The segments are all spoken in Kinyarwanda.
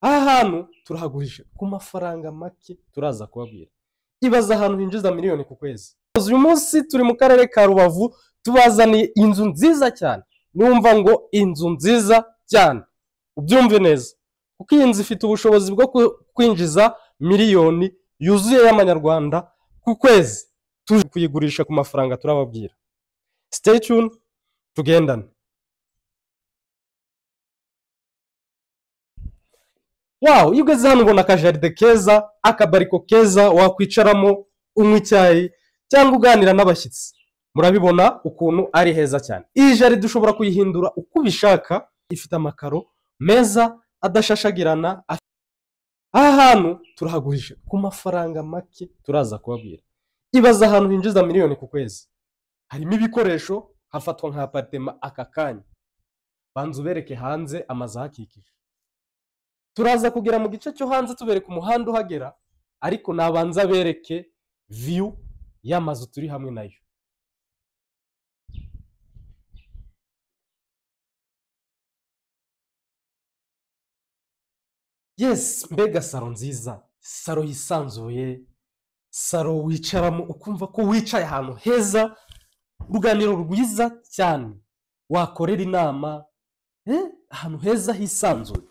Aha hantu turahagurisha ku mafaranga make turaza kubabwira. Ibaza ahantu hinjiza miliyoni ku kwezi. Uyu munsi turi mu karere ka Rubavu, tubazaniye inzu nziza cyane. Numva ngo inzu nziza cyane, ubyumve neza, kuko iyi nzu ifite ubushobozi bwo kwinjiza miliyoni yuzuye y'amanyarwanda ku kwezi. Tuje kuyigurisha ku mafaranga turababwira. Stay tuned, tugendane. Wow, iyo ugeze hano ubona akajaride keza, akabariko keza wakwicaramo unywa icyayi cyangwa uganira n'abashyitsi. Murabibona ukuntu ari heza cyane. Iyi jaride ushobora kuyihindura uko ubishaka, ifite amakaro meza adashashagirana. Aha hantu turahagurisha ku mafaranga make turaza kubabwira. Ibaza ahantu hinjiza miliyoni ku kwezi. Harimo ibikoresho, hafatwa nka apartema aka kanya. Banza ubereke hanze amazu ahakikije. Turaza kugera mu gice cyo hanze tubereka umuhanda uhagera, ariko nabanza bereke view y'amazu turi hamwe nayo. Yes, mbega saro nziza, saro yisanzuye, saro wicaramo ukumva ko wicaye ahantu heza, uruganiriro rwiza cyane, wakorera inama, ahantu heza hisanzuye.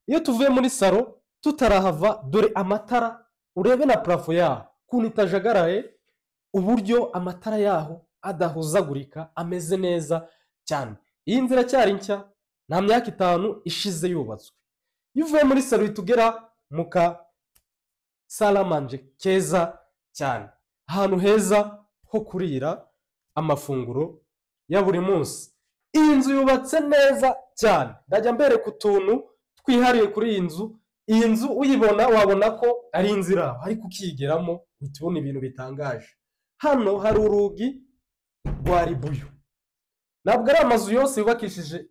Iyo tuvuye muri saro tutarahava, dore amatara, urebe na parafo yaho ukuntu itajagaraye, uburyo amatara yaho adahuzagurika, ameze neza cyane. Iyi nzira cyari nshya, nta myaka 5 ishize yubatswe. Iyo uvuye muri saro uhita ugera mu ka salamanje keza cyane, ahantu heza ho kurira amafunguro ya buri munsi. Iyi nzu yubatse neza cyane, ndajya mbereka utuntu twihariye kuri iyi nzu. Iyi nzu uyibona wabona ko ari inzira, ariko ukiyigeramo uhita ubona ibintu bitangaje. Hano hari urugi rwa ribuyu. Ntabwo ari amazu yose yubakishije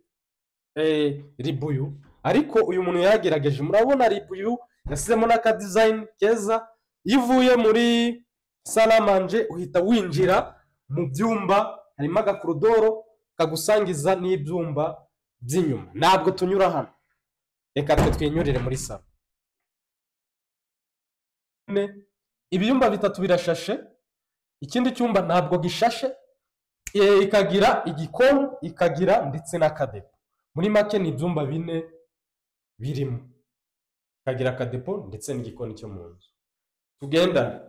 ribuyu, ariko uyu muntu yaragerageje. Murabona ribuyu yasizemo n'aka design keza. Iyo uvuye muri salamanje uhita winjira mu byumba, harimo agakorodoro kagusangiza n'ibyumba by'inyuma. Ntabwo tunyura hano, reka twe twinyurire muri salo. Ibyumba 3 birashashe, ikindi cyumba ntabwo gishashe, ikagira igikoni, ikagira ndetse n'akadepo. Muri make ni ibyumba 4 birimo, ikagira akadepo ndetse n'igikoni cyo mu nzu. Tugendane.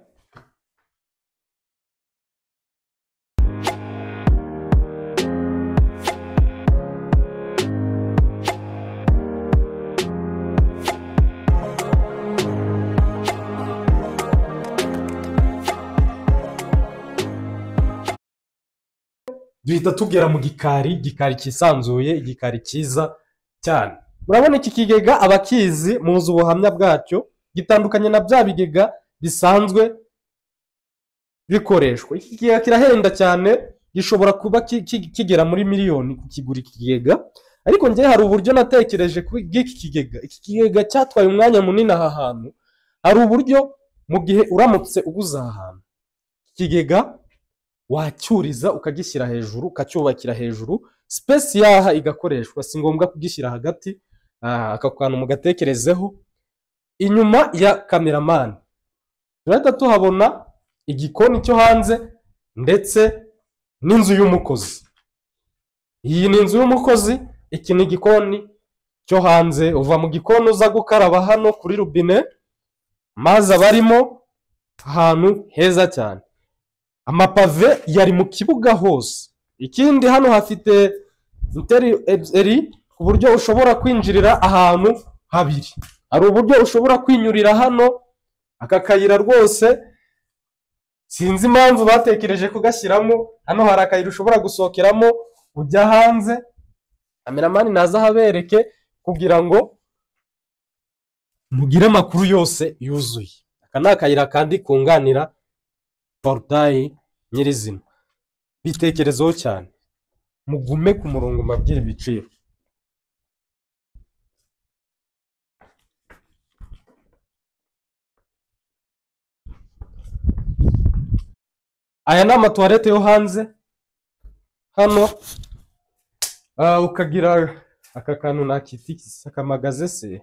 Duhita tugera mu gikari, igikari cyisanzuye, igikari cyiza cyane. Murabona iki kigega, abakizi muzi ubuhamya bwacyo, gitandukanye na bya bigega bisanzwe bikoreshwa. Iki kigega kirahenda cyane, gishobora kuba kigera muri miliyoni kukigura iki kigega. Ariko njye hari uburyo natekereje bw'iki kigega. Iki kigega cyatwaye umwanya munini aha hantu. Hari uburyo mu gihe uramutse uguze aha hantu, ikigega wacyuriza ukagishyira hejuru, ukacyubakira hejuru, space yaha igakoreshwa, si ngombwa kugishyira hagati. Aka kantu mugatekerezeho. Inyuma ya cameraman turahita tuhabona igikoni cyo hanze ndetse n'inzu y'umukozi. Iyi ni inzu y'umukozi, iki ni igikoni cyo hanze. Uva mu gikoni uza gukaraba hano kuri rubine, amazi abarimo, ahantu heza cyane. Amapave yari mu kibuga hose. Ikindi hano hafite interi ku buryo ushobora kwinjirira ahantu habiri. Hari uburyo ushobora kwinyurira hano, aka kayira rwose sinzi impamvu batekereje kugashyiramo. Hano hari akayira ushobora gusohokeramo ujya hanze. Kameramani naza ahabereke kugira ngo mugire amakuru yose yuzuye. Aka ni akayira kandi kunganira portail nyirizina. Bitekerezeho cyane, mugume ku murongo mbabwire ibiciro. Aya ni amatuwarete yo hanze hano, ukagira aka kantu nakita akamagaze se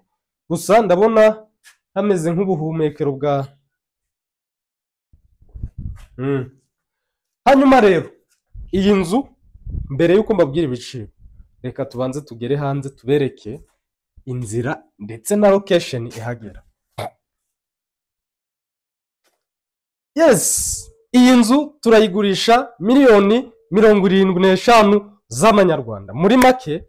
Gusa ndabona hameze nk'ubuhumekero bwa. Hanyuma rero iyi nzu, mbere y'uko mbabwira ibiciro, reka tubanze tugere hanze tubereke inzira ndetse na location ihagera. Yes, iyi nzu turayigurisha 75 miliyoni z'amanyarwanda. Muri make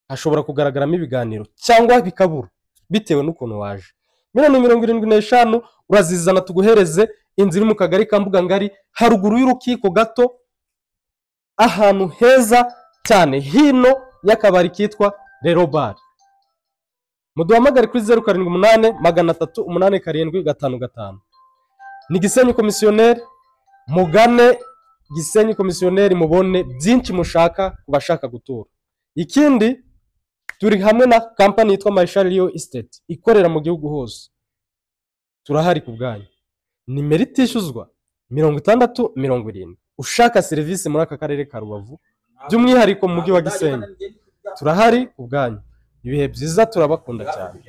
hashobora kugaragaramo ibiganiro cyangwa bikabura bitewe n'ukuntu waje. 75 miliyoni urazizana tuguhereze inzu iri mu kagari ka Mbugangari, haruguru y'urukiko gato, ahantu heza cyane, hino y'akabari kitwa Rero Bar. Muduhamagare kuri 078 300 87 55. Ni Gisenyi Komisiyoneri. Mugane Gisenyi Komisiyoneri mubone byinshi mushaka ku bashaka gutura. Ikindi, turi hamwe na kampani yitwa Marshal Real Estate ikorera mu gihugu hose. Turahari ku bwanyu. Nimero itishyuzwa 60 70. Ushaka serivisi muri aka karere ka Rubavu, by'umwihariko mu mujyi wa Gisenyi, turahari ku bwanyu. Ibihe byiza, turabakunda cyane.